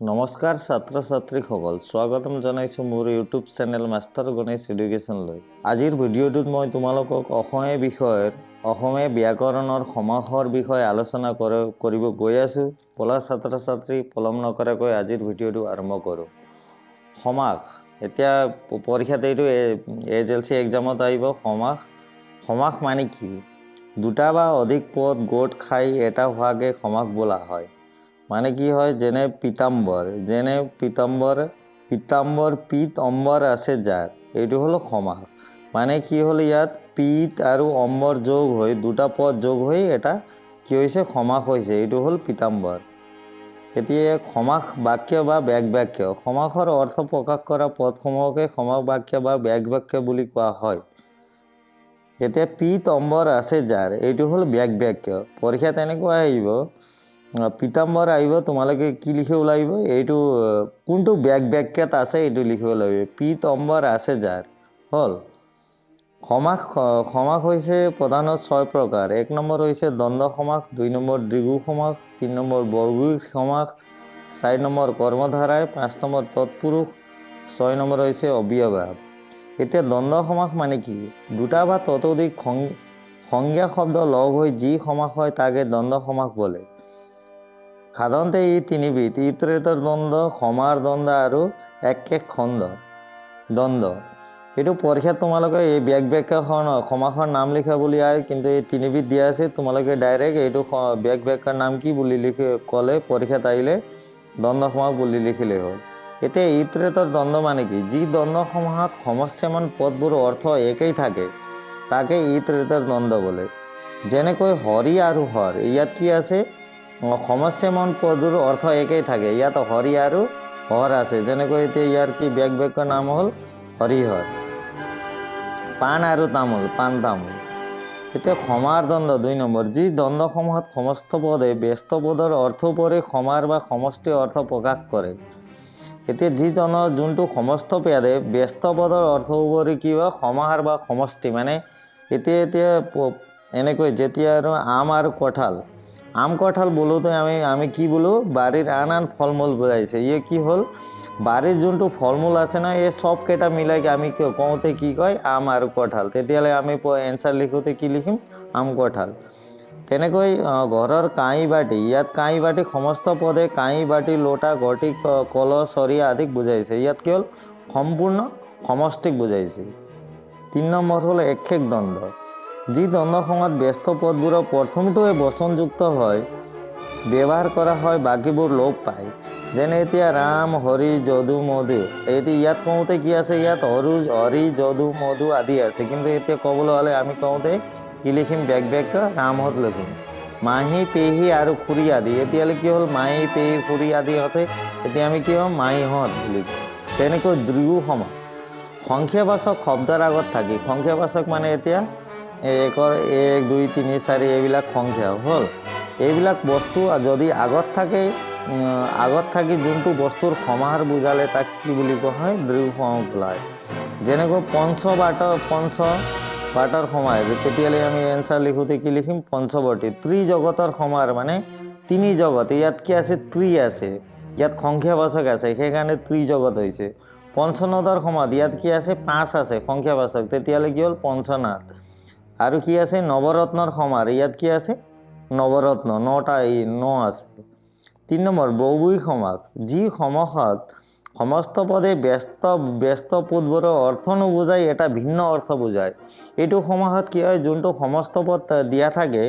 নমস্কাৰ ছাত্ৰ ছাত্ৰীসকল, স্বাগতম জনাইছোঁ মোৰ ইউটিউব চেনেল মাষ্টাৰ গণেশ এডুকেশ্যনলৈ। আজিৰ ভিডিঅ'টোত মই তোমালোকক অসমীয়া বিষয়ৰ অসমীয়া ব্যাকৰণৰ সমাসৰ বিষয়ে আলোচনা কৰিব গৈ আছোঁ। ব'লা ছাত্ৰ ছাত্ৰী, পলম নকৰাকৈ আজিৰ ভিডিঅ'টো আৰম্ভ কৰোঁ। সমাস এতিয়া পৰীক্ষাত এইটো এইচ এল চি এক্সামত আহিব। সমাস, সমাস মানে কি? দুটা বা অধিক পদ গোট খাই এটা হোৱাকে সমাস বোলা হয়। মানে কি হয়? যেনে পীতাম্বৰ, যেনে পীতাম্বৰ, পীতাম্বৰ পীত অম্বৰ আছে যাৰ, এইটো হ'ল সমাস। মানে কি হ'ল? ইয়াত পীত আৰু অম্বৰ যোগ হৈ, দুটা পদ যোগ হৈ এটা কি হৈছে? সমাস হৈছে। এইটো হ'ল পীতাম্বৰ। এতিয়া সমাস বাক্য বা ব্যাগ বাক্য। সমাসৰ অৰ্থ প্ৰকাশ কৰা পদসমূহকে সমাস বাক্য বা ব্যাগ বাক্য বুলি কোৱা হয়। এতিয়া পীত অম্বৰ আছে যাৰ, এইটো হ'ল ব্যাগ বাক্য। পৰীক্ষাত এনেকুৱা আহিব, পীতাম্বৰ আহিব, তোমালোকে কি লিখিব লাগিব? এইটো কোনটো ব্যাগ বাক্যত আছে এইটো লিখিব লাগিব। পীত অম্বৰ আছে যাৰ হ'ল সমাস। সমাস হৈছে প্ৰধানত ছয় প্ৰকাৰ। এক নম্বৰ হৈছে দ্বন্দ্ব সমাস, দুই নম্বৰ দ্বিগু সমাস, তিনি নম্বৰ বহুব্ৰীহি সমাস, চাৰি নম্বৰ কৰ্মধাৰয়, পাঁচ নম্বৰ তৎপুৰুষ, ছয় নম্বৰ হৈছে অব্যয়ভাৱ। এতিয়া দ্বন্দ্ব সমাস মানে কি? দুটা বা ততোধিক সংজ্ঞা শব্দ লগ হৈ যি সমাস হয় তাকে দ্বন্দ্ব সমাস বোলে। সাধাৰণতে এই তিনিবিধ: ইতৰেতৰ দ্বন্দ্ব, সমাৰ দ্বন্দ্ব আৰু এক এক খণ্ড দ্বন্দ্ব। এইটো পৰীক্ষাত তোমালোকে এই ব্যাগ ব্যাখ্যাখন সমাসৰ নাম লিখা বুলি আহে, কিন্তু এই তিনিবিধ দিয়া আছে। তোমালোকে ডাইৰেক্ট এইটো ব্যাগ ব্যাখ্যাৰ নাম কি বুলি লিখি ক'লে পৰীক্ষাত আহিলে দ্বন্দ্ব সমাস বুলি লিখিলেই হ'ল। এতিয়া ইতৰেতৰ দ্বন্দ্ব মানে কি? যি দ্বন্দ্ব সমাসত সমস্যামান পদবোৰৰ অৰ্থ একেই থাকে তাকে ইতৰেতৰ দ্বন্দ্ব বোলে। যেনেকৈ হৰি আৰু হৰ। ইয়াত কি আছে? সমস্যামান পদৰ অৰ্থ একেই থাকে। ইয়াত হৰি আৰু হৰ আছে। যেনেকৈ এতিয়া ইয়াৰ কি ব্যাগ বাক্যৰ নাম হ'ল? হৰিহৰ। পাণ আৰু তামোল, পাণ তামোল। এতিয়া সমাৰ দ্বন্দ্ব দুই নম্বৰ। যি দ্বন্দ্ব সমাসত সমস্ত পদে ব্যস্ত পদৰ অৰ্থ উপৰি সমাৰ বা সমষ্টি অৰ্থ প্ৰকাশ কৰে। এতিয়া যি দ্বন্দ্ব যোনটো সমস্ত পদে ব্যস্ত পদৰ অৰ্থ উপৰি কি হয়? সমাহাৰ বা সমষ্টি। মানে এতিয়া এনেকৈ যেতিয়া আৰু আম আৰু কঁঠাল, আম কঁঠাল বোলোতে আমি কি বোলো? বাৰীৰ আন আন ফল মূল বুজাইছে। ইয়ে কি হ'ল? বাৰীৰ যোনটো ফল মূল আছে ন, এই চবকেইটা মিলাই আমি কওঁতে কি কয়? আম আৰু কঁঠাল। তেতিয়াহ'লে আমি এনচাৰ লিখোঁতে কি লিখিম? আম কঁঠাল। তেনেকৈ ঘৰৰ কাঁহী বাটি। ইয়াত কাঁহী বাটি সমস্ত পদে কাঁহী বাটি, লোটা, ঘটি, কলহ, চৰিয়া আদিক বুজাইছে। ইয়াত কি হ'ল? সম্পূৰ্ণ সমষ্টিক বুজাইছে। তিনি নম্বৰ হ'ল একেক দ্বন্দ্ব। যি দ্বন্দ্ব সমাসত ব্যস্ত পদবোৰৰ প্ৰথমটোৱে বচনযুক্ত হয় ব্যৱহাৰ কৰা হয়, বাকীবোৰ লোপ পায়। যেনে এতিয়া ৰাম হৰি যদু মধু। এতিয়া ইয়াত কওঁতে কি আছে? ইয়াত হৰি যদু মধু আদি আছে, কিন্তু এতিয়া ক'বলৈ হ'লে আমি কওঁতে কি লিখিম? ব্যাগ বাক্য ৰামহত লিখিম। মাহী পেহী আৰু খুৰী আদি। এতিয়ালৈ কি হ'ল? মাহী পেহী খুৰী আদি আছে। এতিয়া আমি কি হ'ম? মাহীহঁত বুলি। তেনেকৈ দ্বিগু সমাস সংখ্যাবাচক শব্দৰ আগত থাকি। সংখ্যাবাচক মানে এতিয়া একৰ এক, দুই, তিনি, চাৰি, এইবিলাক সংখ্যা হ'ল। এইবিলাক বস্তু যদি আগত থাকে, আগত থাকি যোনটো বস্তুৰ সমাহাৰ বুজালে তাক কি বুলি কোৱা হয়? দ্বিগু সমাস বোলা হয়। যেনেকৈ পঞ্চ বাটৰ সমাহাৰ, তেতিয়াহ'লে আমি এনচাৰ লিখোঁতে কি লিখিম? পঞ্চৱৰ্তী। ত্ৰিজগতৰ সমাহাৰ মানে তিনি জগত। ইয়াত কি আছে? ত্ৰি আছে, ইয়াত সংখ্যাবাচক আছে, সেইকাৰণে ত্ৰিজগত হৈছে। পঞ্চনদৰ সমাহাৰ, ইয়াত কি আছে? পাঁচ আছে সংখ্যাবাচক, তেতিয়াহ'লে কি হ'ল? পঞ্চনাথ। আৰু কি আছে? নৱৰত্নৰ সমাহাৰ, ইয়াত কি আছে? নৱৰত্ন, নটা, এই ন আছে। তিনি নম্বৰ বহুব্ৰীহি সমাস। যি সমাসত সমস্ত পদে ব্যস্ত পদবোৰৰ অৰ্থ নুবুজাই এটা ভিন্ন অৰ্থ বুজায়। এইটো সমাসত কি হয়? যোনটো সমস্ত পদ দিয়া থাকে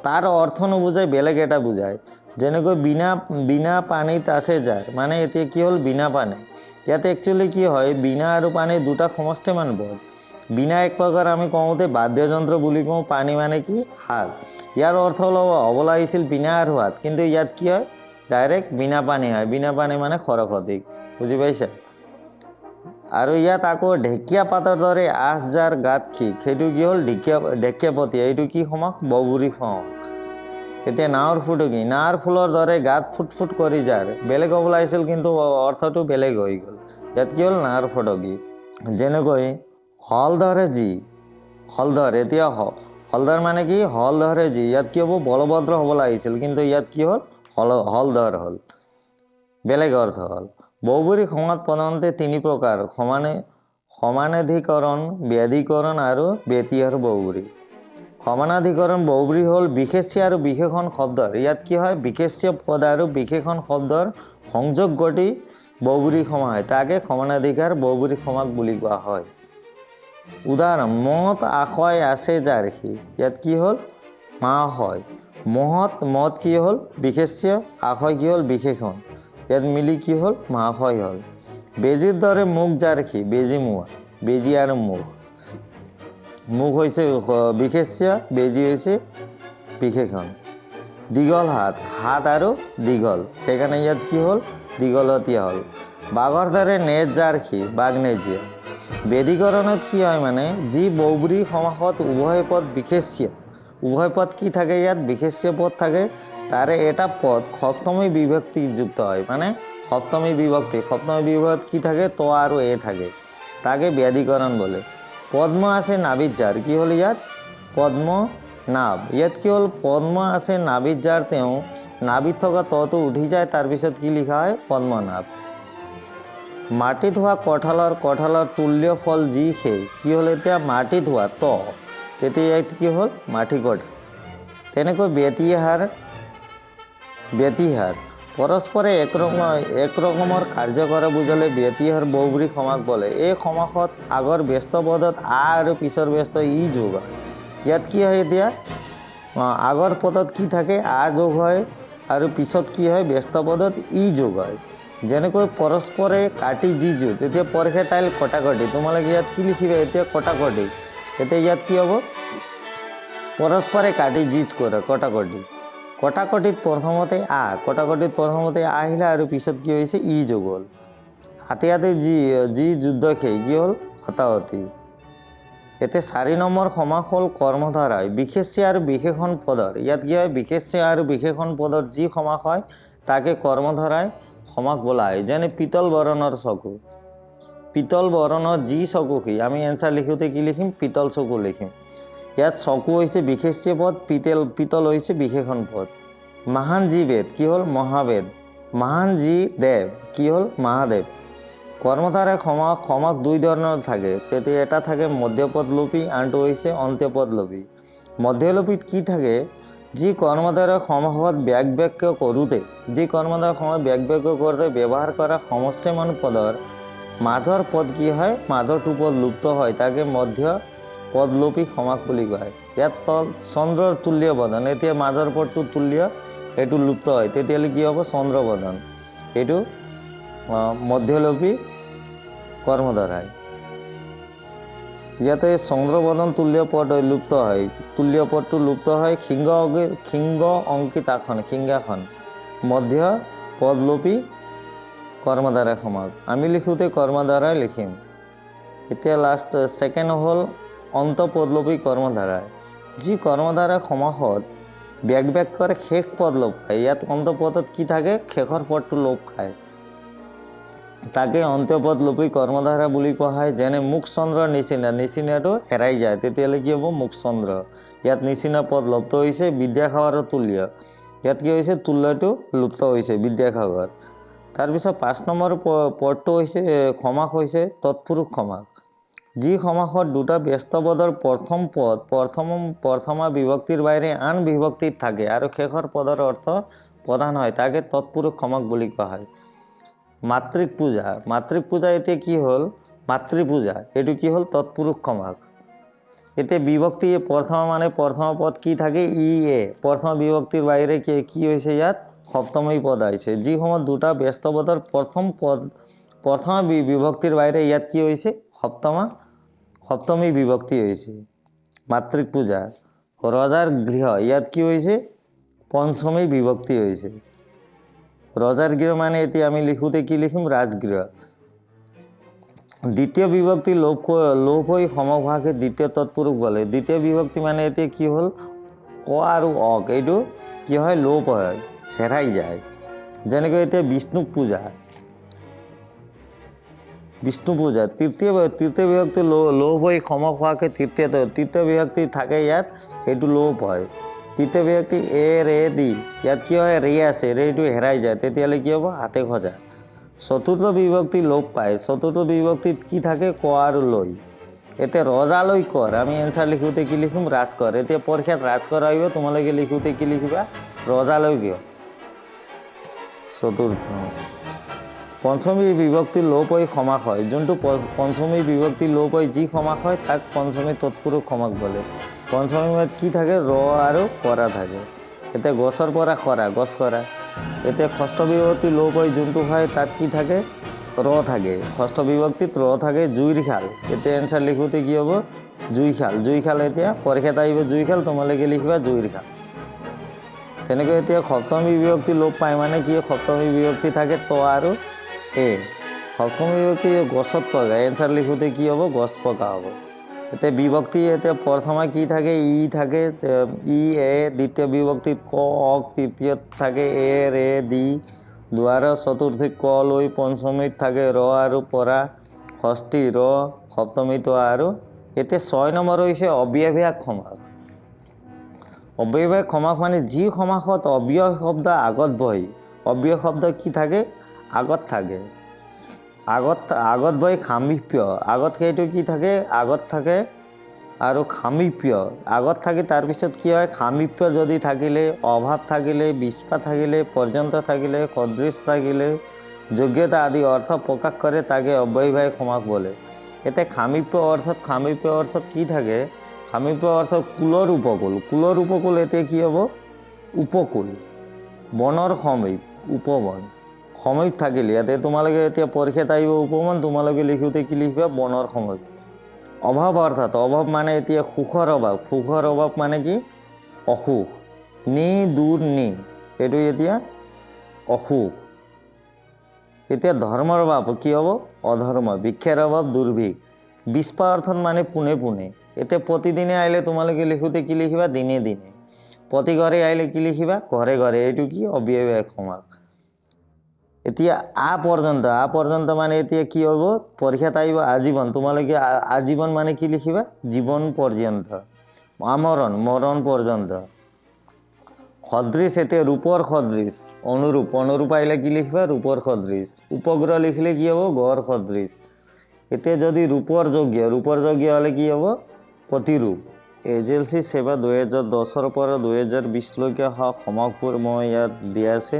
তাৰ অৰ্থ নুবুজাই বেলেগ এটা বুজায়। যেনেকৈ বিনা পানীত আছে যাৰ, মানে এতিয়া কি হ'ল? বিনা পানী। ইয়াত একচুৱেলি কি হয়? বিনা আৰু পানী দুটা সমস্যামান পদ। বিনা এক প্ৰকাৰ আমি কওঁতে বাদ্যযন্ত্ৰ বুলি কওঁ, পানী মানে কি? হাত। ইয়াৰ অৰ্থ অলপ হ'ব লাগিছিল বিনা আৰু হাত, কিন্তু ইয়াত কি হয়? ডাইৰেক্ট বিনা পানী হয়। বিনা পানী মানে সৰস্বতীক, বুজি পাইছা? আৰু ইয়াত আকৌ ঢেকীয়া পাতৰ দৰে আঁচ যাৰ গাত খিক, সেইটো কি হ'ল? ঢেকীয়াপতীয়া। এইটো কি সমাস? বহুব্ৰীহি সমাস। এতিয়া নাৱৰ ফুটুকি, নাৱৰ ফুলৰ দৰে গাত ফুট ফুট কৰি যাৰ, বেলেগ হ'ব লাগিছিল কিন্তু অৰ্থটো বেলেগ হৈ গ'ল। ইয়াত কি হ'ল? নাৱৰ ফুটুকি। যেনেকৈ হলধৰে যি, হলধৰ, এতিয়া হলধৰ মানে কি? হলধৰে যি, ইয়াত কি হ'ব? বলভদ্ৰ হ'ব লাগিছিল, কিন্তু ইয়াত কি হ'ল? হলধৰ হ'ল। বেলেগ অৰ্থ হ'ল। বহুব্ৰীহি সমাস প্ৰধানতে তিনি প্ৰকাৰ, সমানাধিকৰণ, ব্যাধিকৰণ আৰু ব্যতিহাৰ বহুব্ৰীহি। সমানাধিকৰণ বহুব্ৰীহি হ'ল বিশেষ্য আৰু বিশেষণ শব্দৰ, ইয়াত কি হয়, বিশেষ্য পদ আৰু বিশেষণ শব্দৰ সংযোগ ঘটি বহুব্ৰীহি সমাস হয়, তাকে সমানাধিকাৰ বহুব্ৰীহি সমাস বুলি কোৱা হয়। উদাহৰণ, মহৎ আশয় আছে যাৰ সি, ইয়াত কি হ'ল, মহাশয়। মহৎ, মহৎ কি হ'ল, বিশেষ্য, আশয় কি হ'ল, বিশেষণ, ইয়াত মিলি কি হ'ল, মহাশয় হ'ল। বেজীৰ দৰে মুখ যাৰ সি, বেজী মুৱা, বেজী আৰু মুখ, মুখ হৈছে বিশেষ্য, বেজী হৈছে বিশেষণ। দীঘল হাত, হাত আৰু দীঘল, সেইকাৰণে ইয়াত কি হ'ল, দীঘলতীয়া হ'ল। বাঘৰ দৰে নেজ যাৰ সি, বাঘ নেজীয়া। বেদীকৰণত কি হয় মানে, যি বহুব্ৰীহি সমাসত উভয় পদ বিশেষ্য, উভয় পদ কি থাকে ইয়াত, বিশেষ্য পদ থাকে, তাৰে এটা পদ সপ্তমী বিভক্তি যুক্ত হয়, মানে সপ্তমী বিভক্তি, সপ্তমী বিভক্তি কি থাকে, ত আৰু এ থাকে, তাকে ব্যাধিকৰণ বলে। পদ্ম আছে নাভিত যাৰ, কি হ'ল ইয়াত, পদ্ম নাভ, ইয়াত কি হ'ল, পদ্ম আছে নাভিত যাৰ, তেওঁ নাভিত থকা তটো উঠি যায়, তাৰপিছত কি লিখা হয়, পদ্মনাভ। মাটিত হোৱা কঁঠালৰ, কঁঠালৰ তুল্য ফল যি সেই, কি হ'ল এতিয়া, মাটিত হোৱা ত, তেতিয়া ইয়াত কি হ'ল, মাটি কঁঠাল। তেনেকৈ ব্যতিহাৰ, ব্যতিহাৰ পৰস্পৰে এক ৰকমৰ কাৰ্য কৰা বুজালে ব্যতিহাৰ বহুব্ৰীহি সমাস বোলে। এই সমাসত আগৰ ব্যস্ত পদত আ আৰু পিছৰ ব্যস্ত ই যোগ হয়। ইয়াত কি হয় এতিয়া, আগৰ পদত কি থাকে, আ যোগ হয়, আৰু পিছত কি হয়, ব্যস্ত পদত ই যোগ হয়। যেনেকৈ পৰস্পৰে কাটি যি যুঁজ, এতিয়া পৰখে তাইল কটাকটি, তোমালোকে ইয়াত কি লিখিবা এতিয়া, কটাকটি। এতিয়া ইয়াত কি হ'ব, পৰস্পৰে কাটি যুঁজ কৰে, কটাকটি। কটাকটিত প্ৰথমতে আ, কটাকটিত প্ৰথমতে আ আহিলে আৰু পিছত কি হৈছে, ই যোগ হ'ল। হাতে হাতে যি যুদ্ধ সেই কি হ'ল, হতাহতি। এতিয়া 4 নম্বৰ সমাস হ'ল কৰ্মধাৰয়, বিশেষ্য আৰু বিশেষণ পদৰ, ইয়াত কি হয়, বিশেষ্য আৰু বিশেষণ পদৰ যি সমাস হয় তাকে কৰ্মধাৰয় সমাস বোলা হয়। যেনে পিতল বৰণৰ চকু, পিতল বৰণৰ যি চকু সি, আমি এনচাৰ লিখোঁতে কি লিখিম, পিতল চকু লিখিম। ইয়াত চকু হৈছে বিশেষ্য পদ, পিতল হৈছে বিশেষণ পদ। মহান যি বেদ কি হ'ল, মহাবেদ। মহান যি দেৱ কি হ'ল, মহাদেৱ। কৰ্মধাৰয় সমাস দুই ধৰণৰ থাকে, তেতিয়া এটা থাকে মধ্যপদলোপী, আনটো হৈছে অন্ত্যপদলোপী। মধ্যলোপীত কি থাকে, যি কৰ্মধাৰয় সমাসত ব্যাগ বাক্য কৰোঁতে, যি কৰ্মধাৰয় সমাস ব্যাগ বাক্য কৰোঁতে ব্যৱহাৰ কৰা সমস্যমান পদৰ মাজৰ পদ কি হয়, মাজৰটো পদ লুপ্ত হয়, তাকে মধ্য পদলোপী সমাস বুলি কোৱা হয়। ইয়াত তল চন্দ্ৰৰ তুল্য বদন, এতিয়া মাজৰ পদটো তুল্য, এইটো লুপ্ত হয়, তেতিয়াহ'লে কি হ'ব, চন্দ্ৰবদন। এইটো মধ্যলোপী কৰ্মধাৰয়। ইয়াতে চন্দ্ৰবদন তুল্য পদ লুপ্ত হয়, তুল্য পদটো লুপ্ত হয়, সিংহ অঙ্কিত আসন, সিংহাসন, মধ্য পদলোপী কৰ্মধাৰয় সমাস। আমি লিখোঁতে কৰ্মধাৰয় লিখিম। এতিয়া লাষ্ট ছেকেণ্ড হ'ল অন্তপদলোপী কৰ্মধাৰয়। যি কৰ্মধাৰয় সমাসত ব্যাগ বাক্যৰ শেষ পদ লোপ পায়, ইয়াত অন্তপদত কি থাকে, শেষৰ পদটো লোপ খায়, তাকে অন্ত্যপদলোপী কৰ্মধাৰা বুলি কোৱা হয়। যেনে মুখচন্দ্ৰৰ নিচিনা, নিচিনাটো হেৰাই যায়, তেতিয়াহ'লে কি হ'ব, মুখচন্দ্ৰ। ইয়াত নিচিনা পদ লুপ্ত হৈছে, বিদ্যাসাগৰৰ তুল্য, ইয়াত কি হৈছে, তুল্যটো লুপ্ত হৈছে, বিদ্যাসাগৰ। তাৰপিছত 5 নম্বৰ পদটো হৈছে, সমাস হৈছে তৎপুৰুষ সমাস। যি সমাসত দুটা ব্যস্ত পদৰ প্ৰথম পদ প্ৰথমা বিভক্তিৰ বাহিৰে আন বিভক্তিত থাকে আৰু শেষৰ পদৰ অৰ্থ প্ৰধান হয়, তাকে তৎপুৰুষ সমাস বুলি কোৱা হয়। মাতৃক পূজা, মাতৃক পূজা এতিয়া কি হ'ল, মাতৃপূজা, এইটো কি হ'ল, তৎপুৰুষ সমাস। এতিয়া বিভক্তি প্ৰথম মানে প্ৰথম পদ কি থাকে, ই এ, প্ৰথম বিভক্তিৰ বাহিৰে কি হৈছে, ইয়াত সপ্তমী পদ আহিছে। যি সময়ত দুটা ব্যস্ত পদৰ প্ৰথম পদ প্ৰথম বিভক্তিৰ বাহিৰে ইয়াত কি হৈছে, সপ্তমী বিভক্তি হৈছে। মাতৃক পূজা। ৰজাৰ গৃহ, ইয়াত কি হৈছে, পঞ্চমী বিভক্তি হৈছে। ৰজাৰ গৃহ মানে এতিয়া আমি লিখোঁতে কি লিখিম, ৰাজগৃহ। দ্বিতীয় বিভক্তি লোপ হৈ সমভাগে দ্বিতীয় তৎপুৰুষ বলে। দ্বিতীয় বিভক্তি মানে এতিয়া কি হ'ল, ক আৰু অক, এইটো কি হয়, লোপ হয়, হেৰাই যায়। যেনেকৈ এতিয়া বিষ্ণুক পূজা, বিষ্ণু পূজা তৃতীয় বিভক্তি লোপ হৈ সম হোৱাকৈ তৃতীয় বিভক্তি থাকে ইয়াত, সেইটো লোপ হয়। তৃতীয় বিভক্তি এ ৰে দি, ইয়াত কি হয়? ৰে আছে, ৰেটো হেৰাই যায়, তেতিয়াহ'লে কি হ'ব? হাতে খজা। চতুৰ্থ বিভক্তি লোপ পায়। চতুৰ্থ বিভক্তিত কি থাকে? ক আৰু লৈ। এতিয়া ৰজালৈ কৰ, আমি এনচাৰ লিখোঁতে কি লিখিম? ৰাজকৰ। এতিয়া পৰীক্ষাত ৰাজকৰ আহিব, তোমালোকে লিখোঁতে কি লিখিবা? ৰজালৈ কিয়। চতুৰ্থ পঞ্চমী বিভক্তি লোপ হৈ সমাস হয়। যোনটো পঞ্চমী বিভক্তি লোপ হৈ যি সমাস হয়, তাক পঞ্চমী তৎপুৰুষ সমাস বোলে। পঞ্চমীত কি থাকে? ৰ আৰু কৰা থাকে। এতিয়া গছৰ পৰা খৰা, গছ কৰা। এতিয়া ষষ্ঠ বিভক্তি লোপ হৈ যোনটো হয়, তাত কি থাকে? ৰ থাকে। ষষ্ঠ বিভক্তিত ৰ থাকে। জুইৰ খাল। এতিয়া এনচাৰ লিখোঁতে কি হ'ব? জুইশাল, জুইশাল। এতিয়া পৰীক্ষাত আহিব জুইশাল, তোমালোকে লিখিবা জুইৰ খাল। তেনেকৈ এতিয়া সপ্তমী বিভক্তি লোপ পায় মানে কি? সপ্তমী বিভক্তি থাকে ত আৰু এ। সপ্তমী বিভক্তি গছত পকা, এনচাৰ লিখোঁতে কি হ'ব? গছ পকা হ'ব। এতিয়া বিভক্তি, এতিয়া প্ৰথমে কি থাকে? ই থাকে, ই এ। দ্বিতীয় বিভক্তিত ক অক, তৃতীয়ত থাকে এ ৰে দি দুৱাৰ, চতুৰ্থীত ক লৈ, পঞ্চমীত থাকে ৰ আৰু পৰা, ষষ্ঠী ৰ, সপ্তমীত আৰু। এতিয়া 6 নম্বৰ হৈছে অব্যয়ভাৱ সমাস। অব্যয়ভাৱ সমাস মানে যি সমাসত অব্যয় শব্দ আগত বহি, অব্যয় শব্দ কি থাকে? আগত থাকে, আগত বহি সামীপ্য, আগত সেইটো কি থাকে? আগত থাকে আৰু সামীপ্য আগত থাকি তাৰপিছত কি হয়? সামীপ্য যদি থাকিলে, অভাৱ থাকিলে, বিস্পা থাকিলে, পৰ্যন্ত থাকিলে, সদৃশ থাকিলে, যোগ্যতা আদি অৰ্থ প্ৰকাশ কৰে, তাকে অব্যয়ভাৱ সমাস বোলে। এতিয়া সামীপ্য অৰ্থত, সামীপ্য অৰ্থত কি থাকে? সামীপ্য অৰ্থ কুলৰ উপকূল, কুলৰ উপকূল। এতিয়া কি হ'ব? উপকূল। বনৰ সমীপ, উপবন। সমীপ থাকিলে, ইয়াতে তোমালোকে এতিয়া পৰীক্ষাত আহিব উপবন, তোমালোকে লিখোঁতে কি লিখিবা? বনৰ সমীপ। অভাৱ অৰ্থাৎ, অভাৱ মানে এতিয়া সুখৰ অভাৱ, সুখৰ অভাৱ মানে কি? অসুখ। নি দূৰ নি, এইটো এতিয়া অসুখ। এতিয়া ধৰ্মৰ অভাৱ কি হ'ব? অধৰ্ম। ভিক্ষাৰ অভাৱ দুৰ্ভিক্ষ। বিস্পা অৰ্থাৎ মানে পোনে পোনে। এতিয়া প্ৰতিদিনে আহিলে তোমালোকে লিখোঁতে কি লিখিবা? দিনে দিনে। প্ৰতি ঘৰে আহিলে কি লিখিবা? ঘৰে ঘৰে। এইটো কি? অব্যয়ভাৱ সমাস। এতিয়া আ পৰ্যন্ত, আ পৰ্যন্ত মানে এতিয়া কি হ'ব? পৰীক্ষাত আহিব আজীৱন, তোমালোকে আজীৱন মানে কি লিখিবা? জীৱন পৰ্যন্ত। আমৰণ, মৰণ পৰ্যন্ত। সদৃশ, এতিয়া ৰূপৰ সদৃশ, অনুৰূপ, অনুৰূপ আহিলে কি লিখিবা? ৰূপৰ সদৃশ। উপগ্ৰহ লিখিলে কি হ'ব? গড় সদৃশ। এতিয়া যদি ৰূপৰ যোগ্য, ৰূপৰ যোগ্য হ'লে কি হ'ব? প্ৰতিৰূপ। এইচ এল চি সেৱা 2010ৰ পৰা 2020লৈকে অহা সমাসবোৰ মই ইয়াত দিয়া আছে।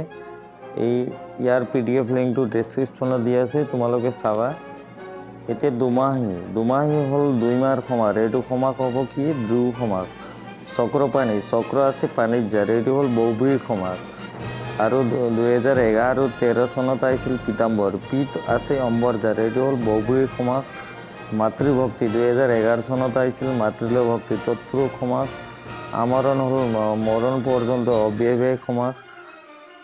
এই ইয়াৰ পিডিএফ লিংকটো ডেছক্ৰিপশ্যনত দিয়া আছে, তোমালোকে চাবা। এতিয়া দুমাহী, দুমাহী হ'ল 2 মাহৰ সমাস। এইটো সমাস হ'ব কি? দ্বিগু সমাস। চক্ৰপাণি, চক্ৰ আছে পানীত যাৰ, এইটো হ'ল বহুব্ৰীহি সমাস। আৰু 2011 13 চনত আহিছিল পীতাম্বৰ, পীত আছে অম্বৰ যাৰ, এইটো হ'ল বহুব্ৰীহি সমাস। মাতৃভক্তি 2011 চনত আহিছিল মাতৃলৈ ভক্তি, তৎপুৰুষ সমাস। আমৰণ হ'ল মৰণ পৰ্যন্ত, অব্যয়ভাৱ সমাস।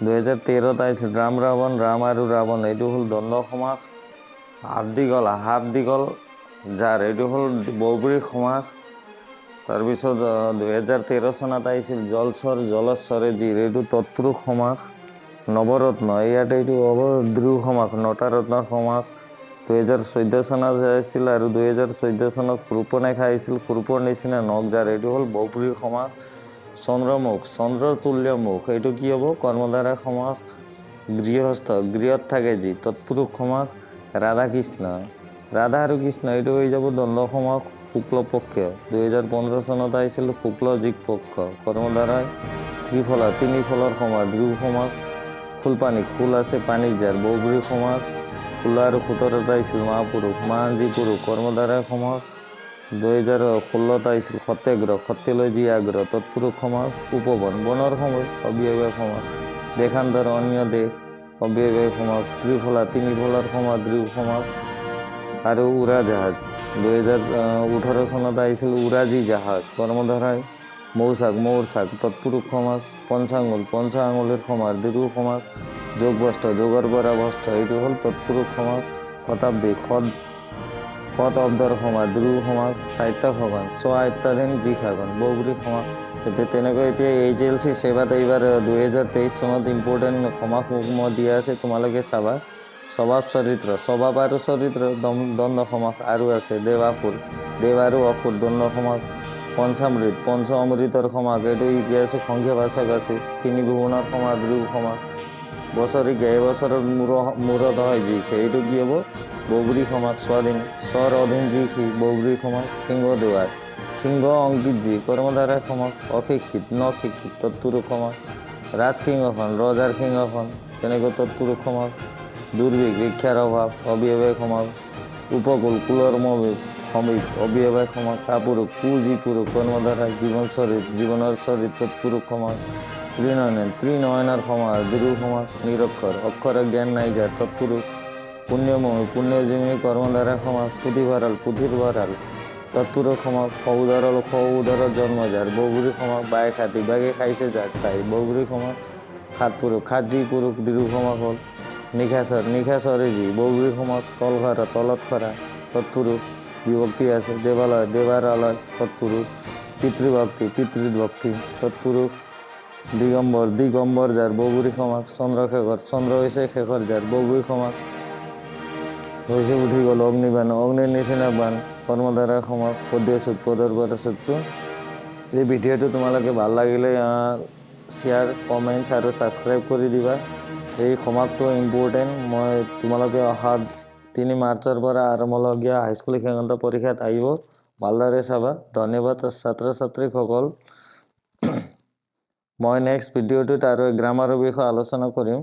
2013ত আহিছিল ৰাম ৰাৱণ, ৰাম আৰু ৰাৱণ, এইটো হ'ল দ্বন্দ্ব সমাস। হাত দীঘল, হাত দীঘল যাৰ, এইটো হ'ল বহুব্ৰীহি সমাস। তাৰপিছত 2013 চনত আহিছিল জলচৰ, জলস্বৰে জিৰ, এইটো তৎপুৰুষ সমাস। নৱৰত্ন, ইয়াত এইটো হ'ব দ্বিগু সমাস, নটা ৰত্নৰ সমাস। 2014 চনত আহিছিল আৰু 2014 চনত শূৰ্পনখা আহিছিল, শূৰ্পৰ নিচিনা নখ যাৰ, এইটো হ'ল বহুব্ৰীহি সমাস। চন্দ্ৰমুখ, চন্দ্ৰৰ তুল্য মুখ, এইটো কি হ'ব? কৰ্মধাৰা সমাস। গৃহস্থ, গৃহত থাকে যি, তৎপুৰুষ সমাস। ৰাধা কৃষ্ণ, ৰাধা আৰু কৃষ্ণ, এইটো হৈ যাব দ্বন্দ্ব সমাস। শুক্লপক্ষ 2015 চনত আহিছিল শুক্ল জীক পক্ষ, কৰ্মধাৰায়। ত্ৰিফলা, তিনি ফলৰ সমাস, দ্বিগু সমাস। খোলপানী, খোল আছে পানীত যাৰ, বহুব্ৰীহি সমাস। 16 আৰু 17ত আহিছিল মহাপুৰুষ, মহাঞ্জী পুৰুষ, কৰ্মধাৰায় সমাস। 2016ত আহিছিল সত্যাগ্ৰহ, সত্যলৈ যি আগ্ৰহ, তৎপুৰুষ সমাস। উপবন, বনৰ সময়, অব্যয়ভাৱ সমাস। দেশান্তৰ, অন্য দেশ, অব্যয়ভাৱ সমাস। ত্ৰিফলা, তিনি ফলৰ সমাস, দ্বিগু সমাস। আৰু উৰাজাহাজ 2018 চনত আহিছিল উৰাজী জাহাজ, কৰ্মধাৰায়। মৌচাক, মৌৰ চাক, তৎপুৰুষ সমাস। পঞ্চাঙুল, পঞ্চা আঙুলিৰ সমাস, দ্বিগু সমাস। যোগভ্ৰষ্ট, যোগৰ পৰা ভ্ৰষ্ট, এইটো হ'ল তৎপুৰুষ সমাস। শতাব্দী, সদ সৎ অব্দৰ সমাস, দ্বিগু সমাস। স্বায়ত্তশাসন, স্ব-আয়ত্তাধীন যি শাসন, বহুব্ৰীহি সমাস। এতিয়া তেনেকৈ এতিয়া এইচ এল চি সেৱাত এইবাৰ 2023 চনত ইম্পৰ্টেণ্ট সমাসসমূহ দিয়া আছে, তোমালোকে চাবা। স্বভাৱ চৰিত্ৰ, স্বভাৱ আৰু চৰিত্ৰ দ্বন্দ্ব সমাস। আৰু আছে দেৱাসুৰ, দেৱ আৰু অসুৰ, দ্বন্দ্ব সমাস। পঞ্চামৃত, পঞ্চ অমৃতৰ সমাস। এইটো কি আছে? সংখ্যাবাচক আছে। তিনি ভুৱনৰ সমাস, দ্বিগু সমাস। বছৰেকীয়া, এবছৰৰ মূৰত হয় যি, সেইটো কি হ'ব? বহুব্ৰীহি সমাস। স্বাধীন, স্বৰ অধীন যি সি, বহুব্ৰীহি সমাস। সিংহ দুৱাৰ, সিংহ অঙ্কিত যি, কৰ্মধাৰয় সমাস। অশিক্ষিত, ন শিক্ষিত, তৎপুৰুষ সমাস। ৰাজসিংহাসন, ৰজাৰ সিংহাসন, তেনেকৈ তৎপুৰুষ সমাস। দুৰ্ভিক্ষ, ভিক্ষাৰ অভাৱ, অব্যয়ীভাৱ সমাস। উপকূল, কুলৰ সমীপ, অব্যয়ীভাৱ সমাস। কাপুৰুষ, কু যি পুৰুষ, কৰ্মধাৰয়। জীৱন চৰিত, জীৱনৰ চৰিত, তৎপুৰুষ সমাস। ত্ৰিনয়ন, ত্ৰিনয়নৰ সমাস, দ্বিগু সমাস। নিৰক্ষৰ, অক্ষৰৰ জ্ঞান নাই যাৰ, তৎপুৰুষ। পুণ্যময়, পুণ্যজীৱী, কৰ্মধাৰয় সমাস। পুথিভঁৰাল, পুথিৰ ভঁৰাল, তৎপুৰুষ সমাস। সউদৰৰ, সউদৰৰ জন্ম যাৰ, বহুব্ৰীহি সমাস। বাঘে খাতি, বাঘে খাইছে যাক তাই, বহুব্ৰীহি সমাস। খাত পুৰুষ, খাত যি পুৰুষ, দ্বিগু সমাস হ'ল। নিশাচৰ, নিশাচৰে যি, বহুব্ৰীহি সমাস। তলখৰা, তলত খৰা, তৎপুৰুষ, বিভক্তি আছে। দেৱালয়, দেৱাৰ আলয়, তৎপুৰুষ। পিতৃভক্তি, পিতৃভক্তি, তৎপুৰুষ। দিগম্বৰ, দিগম্বৰ যাৰ, বহুব্ৰীহি সমাস। চন্দ্ৰশেখৰ, চন্দ্ৰ হৈছে শেখৰ যাৰ, বহুব্ৰীহি সমাস। হৈছে উঠি গ'ল। অগ্নিবাণ, অগ্নিৰ নিচিনা বাণ, কৰ্মধাৰয় সমাস। পদ্যসূত, পদৰ পৰা সূত্ৰ। এই ভিডিঅ'টো তোমালোকে ভাল লাগিলে শ্বেয়াৰ, কমেণ্টছ আৰু ছাবস্ক্ৰাইব কৰি দিবা। এই সমাসটো ইম্পৰ্টেণ্ট। মই তোমালোকে অহা 3 মাৰ্চৰ পৰা আৰম্ভ হ'বলগীয়া হাইস্কুল শিক্ষান্ত পৰীক্ষাত আহিব, ভালদৰে চাবা। ধন্যবাদ ছাত্ৰ ছাত্ৰীসকল। মই নেক্সট ভিডিঅ'টোত আৰু গ্ৰামাৰৰ বিষয়ে আলোচনা কৰিম।